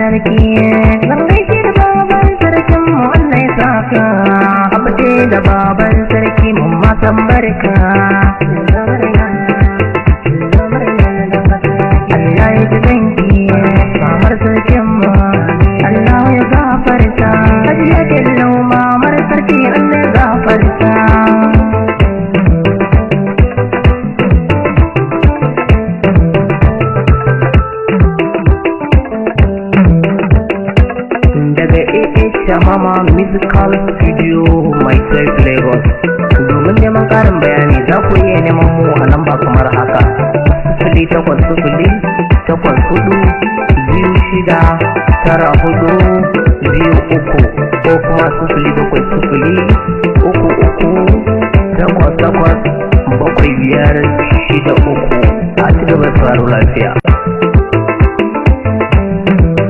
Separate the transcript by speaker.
Speaker 1: Sarki. Zan gaishe da baban sarkin mu, Allah ya saka. Abde da baban sarki mun matan barka. Allah ya ji danki mamar sarkin mu, Allah ya gafarta. Hajiya Bello mamar sarki, Allah ya gafarta. Daga AA Shamama Musical Studio, Myself Lagos. Domin neman ƙarin bayani za ku iya neman mu a lamba kamar haka: 08084269423, ko kuma 07033887563. A ci gaba da sauraro lafiya.